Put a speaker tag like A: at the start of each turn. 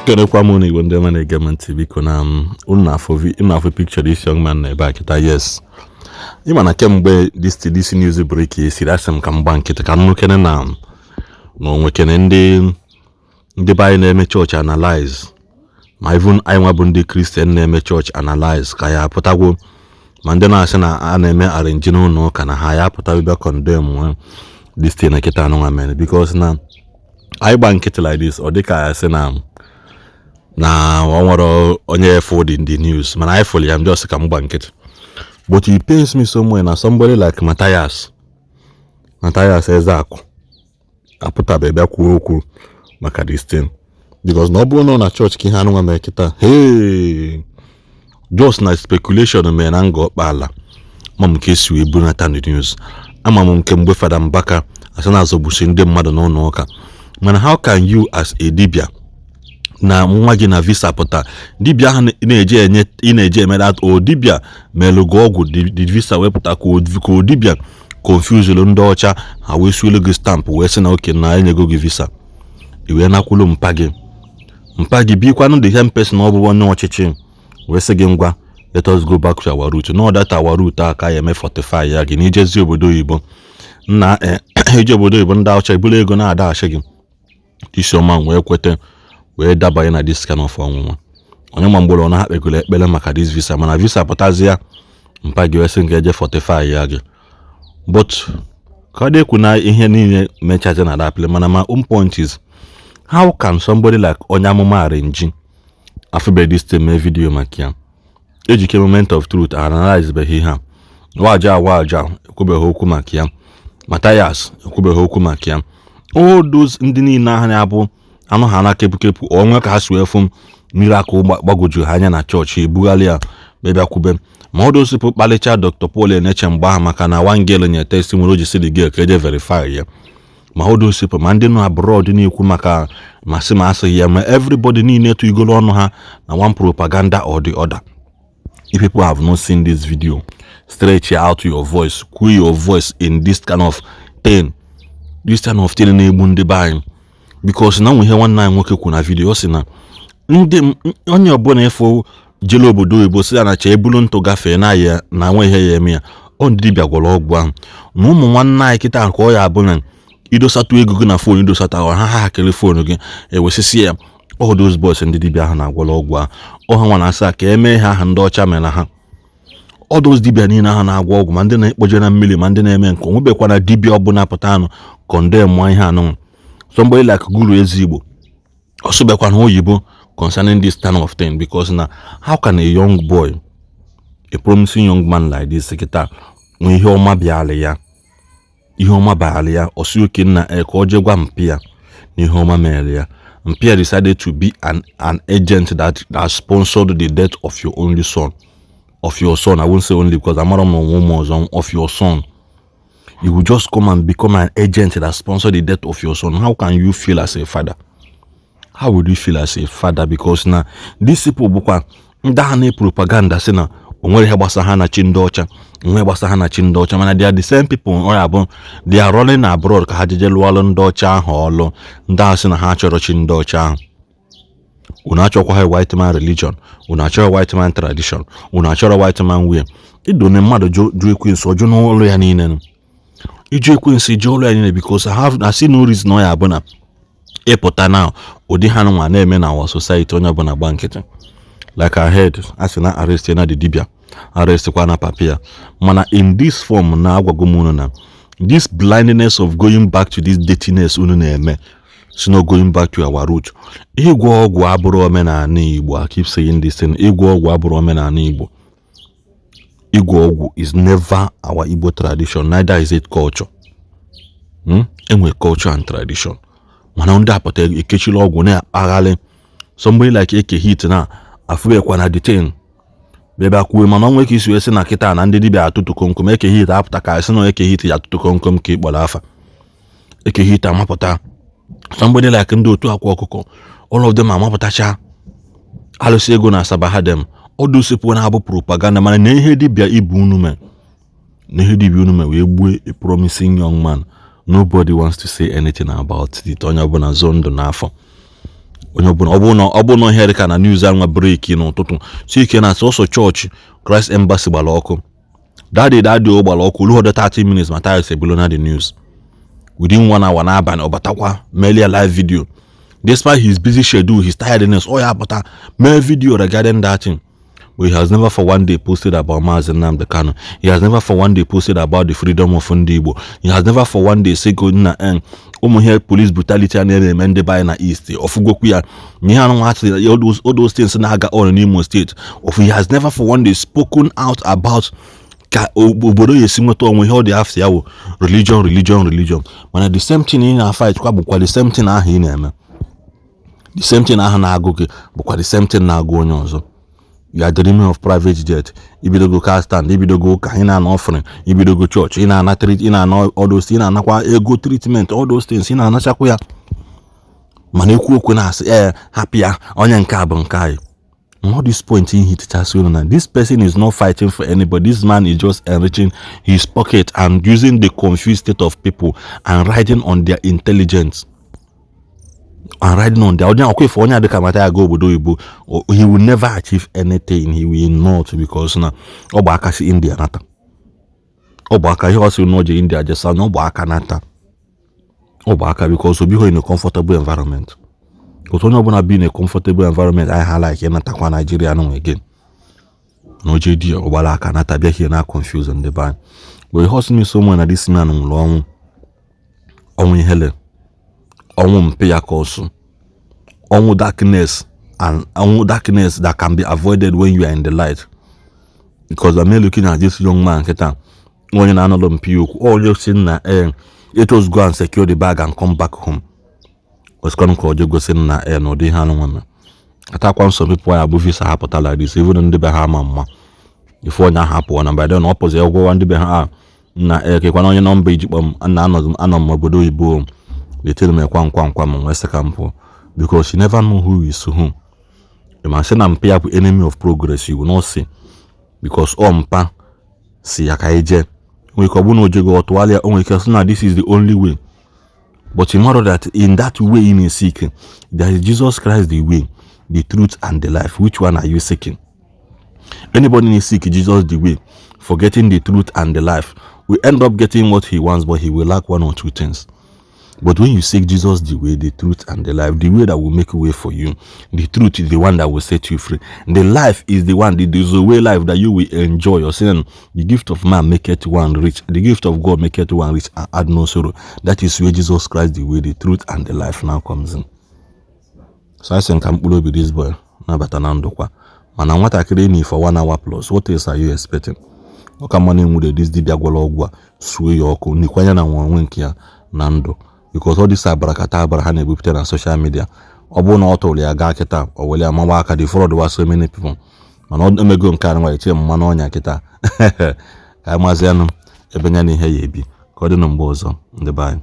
A: Ekenekwa m unu, Igbo ndị ọma na-ege m ntị. Biko, na unu na-afụ picture this young man na ebe a kịta. Yes, ịma na kemgbe this news break esiri, asị m ka m gba nkịtị ka m nụkene na onwekene ndị be anyị na-eme chọọchị analyze, ma even anyị nwa bụ ndị Christian na-eme chọọchị analyze, ka ya apụtagwo, ma ndị na-asị na a na-eme arrange n'ụlọ ụka na ha ya apụta bịa condemn this thing na kịta anụnwa mere, because na anyị gba nkịtị like this, ọ dịka ya sị na ọ nwere onye fụ the news, mana anyị fụrụ ya. Ndị ọsị ka m gba nkịtị, but it pains me so much na somebody like Matthias Ezeaku apụtabeghị bịa kwuo okwu maka this thing, because na ọ bụrụ na ọ na chọọchị ka ihe anụnwa mere kịta, hey, just na speculation mere na nga ọkpala ma m ka esi wee bunata the news. Ama m nke mgbe Fada Mbaka asị na-azọgbusi ndị mmadụ n'ụlọ ụka, mana how can you as a dibia na nwa gị na visa pụta, dibia ahụ na-eje enye ị na-eje eme that o dibia melụ gị ọgwụ, the visa wepụta, ka o dibia confuse ndị ọcha, ha wee suelu gị stamp wee sị na oke na enyego gị visa, i wee nakwulu mpa gị, mpa gị bikwanụ the same person, ọ bụ onye ọchịchị, wee sị gị, "Ngwa, let us go back to our root." No, that our root a ka ya eme fortify ya gị na ijezi obodo oyibo nna eji obodo oyibo, ndị ọcha ebulu ego na-adaghachi gị isiọma, wee kweta wee dabanye na this kind of ọnwụnwa. Onye ma mgbere ọ na kpegoro ekpere maka this visa, mana visa pụtazi ya, mpa gị wee sị gị eje fortify ya gị. But ka ọ dị na ihe niile mechazi na that place, mana my own point is, how can somebody like onye amụma arrange afụbe this thing, mee video maka ya? Ejike Moment of Truth analyze beghị ihe a. Waja waja ekwubeghị okwu maka ya. Matthias ekwubeghị okwu maka ya. All those ndị niile ahụ na-abụ anụ ha na kepụkepụ onwe ka ha si wee fụ miracle gbagwoju ha anya na chọọchị, ebugharị ya bịa kwube. Ma ọ dosipụ kpalịcha Dr. Paul Eneche mgbe ahụ maka na one girl nye testimony o ji si the girl ka eje verify ya. Ma ọ dosipụ ma ndị nọ abroad na-ekwu maka ma sị ma asịghị ya, ma everybody niile tụigolo ọnụ ha na one propaganda or the other. If people have not seen this video, stretch out your voice, kwuo your voice in this kind of thing, this kind of thing na-egbu ndị be anyị, because na nwe ihe nwanne anyị nwoke kwu na video, ọ sị na ndị onye ọbụla ịfụ jele obodo oyibo si ya na cha ebulu ntụ gafee na ya na nwe ihe ya eme ya, ọ ndị dibịa gwọrọ ọgwụ ahụ. Na ụmụ nwanne anyị kịta ka ọ ya abụ na idosatụ ego gị na phone, idosata ha, hakịrị phone gị ewesịsị ya. All those boys, ndị dibịa ahụ na-agwọrọ ọgwụ ahụ, ọ ha nwa na-asa ka emee ha ahụ ndị ọcha mere ha. All those dibịa niile ahụ na-agwọ ọgwụ, ma ndị na-ekpoje na mmiri, ma ndị na-eme nke onwebekwana dibịa ọbụla pụta anụ condemn ihe anụ. Somebody like Guru Ezigbo ọsụbekwana oyibo concerning this kind of thing, because na how can a young boy, a promising young man like this kịta nwee ihe ọma bịara ya, ihe ọma baara ya, ọsị oke nna ka ọ jee gwa mpi ya na ihe ọma mere ya, mpi ya decided to be an agent that sponsored the death of your only son, of your son. I won't say only because amara m na onwe ụmụ ọzọ. Of your son. You will just come and become an agent that sponsored the death of your son. How can you feel as a father? How would you feel as a father? Because na these people bụkwa ndị ahụ na-propaganda sị na o nwere ihe gbasara ha na chi ndị ọcha, onwe gbasara ha na chi ndị ọcha, mana they are the same people ọ ya bụ they are running abroad ka ha jeje lụọlụ ndị ọcha ahụ ọlụ. Ndị ahụ sị na ha chọrọ chi ndị ọcha ahụ, unu achọkwa ha white man religion, unu achọrọ white man tradition, unu achọrọ white man way. Idone mmadụ jụ ekwensu ọjụ n'ụlọ ya niile, iju ekwensu ije ụlọ ya niile, because I have I see no reason ọ ya bụ na ịpụta na ụdị ha nwa na-eme na our society, onye ọbụla gba nkịtị. Like I heard, a sị na arrest na the dibia, arrest kwa na papia, mana in this form na agwago m unu na this blindness of going back to this dirtiness unu na-eme, si no going back to our root. Ịgwọ ọgwụ abụrụ omenala Igbo. I keep saying this thing: ịgwọ ọgwụ abụrụ omenala Igbo. Ịgwọ ọgwụ is never our Igbo tradition, neither is it culture. Enwe culture and tradition, mana ndị apụta ekechila ọgwụ na-akpagharị. Somebody like Eke Hit na afụbekwa na detain bịa kwuwe, mana ọ nwee ka isi wee sị na kịta na ndị dibịa atụtụ komkom. Eke Hit apụta ka sị na Eke Hit ya atụtụ komkom ka ị kpọrọ afa. Eke Hit amapụta. Somebody like ndị otu Akwa Ọkụkọ, all of them amapụtacha alụsị ego na asaba ha dem ọdụsipụ na-abụ propaganda, mana na ihe dibịa ibu unu mee, na ihe dibịa unu mee wee gbue a promising young man, nobody wants to say anything about it. Onye ọbụla zo ndụ n'afọ. Onye ọbụla, ọ bụrụ na ihe dị ka na news anwa break n'ụtụtụ si ike na sọsọ chọọchị Christ Embassy gbara ọkụ that day ọ gbara ọkụ ruo 30 minutes, Mathias ebulu na the news within one hour. N'abalị ọ batakwa melie live video. Despite his busy schedule, his tiredness, ọ ya apụta mee video regarding that thing. But he has never for one day posted about Mazi Nnamdi Kanu. He has never for one day posted about the freedom of ndị Igbo. He has never for one day say go na ụmụ ihe police brutality a na-eme ndị be anyị na East ọfụgokwu ya na ihe anụnwa asị, all those things na-aga on n'Imo State of. He has never for one day spoken out about ka obodo ya esi nweta onwe ihe. Ọ dị afọ ya wụ religion, religion, religion. Mana the same thing ị na-fight kwa bụkwa the same thing ahụ ị na-eme, the same thing ahụ na-agụ gị bụkwa the same thing na-agụ onye ọzọ. You are dreaming of private jet, ibidogo car stand, ibidogo ụka, ị na-ana offering, ibidogo church, ị na-ana treat, ị na-ana all those, ị na-anakwa ego treatment, all those things ị na-anachakwa ya. Mana ekwu okwu na-asị, ee, hapụ ya, onye nke a bụ nke anyị. Not this point in hit na this person is not fighting for anybody. This man is just enriching his pocket and using the confused state of people and riding on their intelligence and riding on their onye ọkwa ife. Onye adịka mata ya ga obodo oyibo, he will never achieve anything. He will not, because na ọ bụ aka si India nata, ọ bụ aka ihe ọ sị na o je India jesa na ọ bụ aka nata, ọ bụ aka, because obighị in a comfortable environment. Otu onye ọbụla bi in a comfortable environment anyị ha like ịnatakwa Nigeria nụ again na oje di ọgbara aka nata bịa here na confuse ndị be anyị. But ihe ọsị so na this man nwụrụ ọnwụ, ọnwụ ihele, ọnwụ mpe ya ka ọsụ, ọnwụ darkness, and ọnwụ darkness that can be avoided when you are in the light, because I'm looking at this young man kịta, onye na-anọlọ mpi okwu, onye si na eh, let us go and secure the bag and come back home. Osikwanụ ka oje gosi na eh, na ụdị ihe anụ nweme atakwa. Some people ya bụ visa ha pụta like this, even ndị be ha ama mma ife onye ahụ apụọ na by then ọ pụzi ụgwọ ndị be ha a na ekekwana onye nọmba iji kpọm na anọ m obodo oyibo, letere m ekwa nkwa nkwa m nwee sị ka m pụọ, because you never know who is who. Ma sị na mpa ya bụ enemy of progress, you will not see, because ọ mpa si ya ka anyị jee. Nwere ike ọ bụrụ na o jego ọ tụgharịa, o nwere ike sị na this is the only way, but you know that in that way ị na-seek, there is Jesus Christ, the way, the truth and the life. Which one are you seeking? Anybody na seek Jesus the way, forgetting the truth and the life, will end up getting what he wants, but he will lack one or two things. But when you seek Jesus the way, the truth, and the life, the way that will make a way for you, the truth is the one that will set you free. The life is the one, the way life that you will enjoy. You're saying the gift of man maketh one rich, the gift of God maketh one rich and add no sorrow. That is where Jesus Christ, the way, the truth, and the life now comes in. So I sị ka mkpụrụ obi this boy nabata na ndụkwa. Mana nwatakịrị enyi for one hour plus, what else are you expecting? Ọ ka mma na-enwure this dibịa gwọrọ ọgwụ a suo ya ọkụ nikwanya na nwa onwe nke ya na ndụ, because all this abarakata abara ha na-ebupụta na social media, ọ bụrụ na ọ tụrụ ya gaa kịta, o were ya mawa aka, defraud wa so many people. Mana ọ emego nke a nwa eche mmanụ ọnya kịta ka anyị mazianụ ebe ya na ihe ya ebi. Ka ọ dị na mgbe ọzọ, ndị be anyị.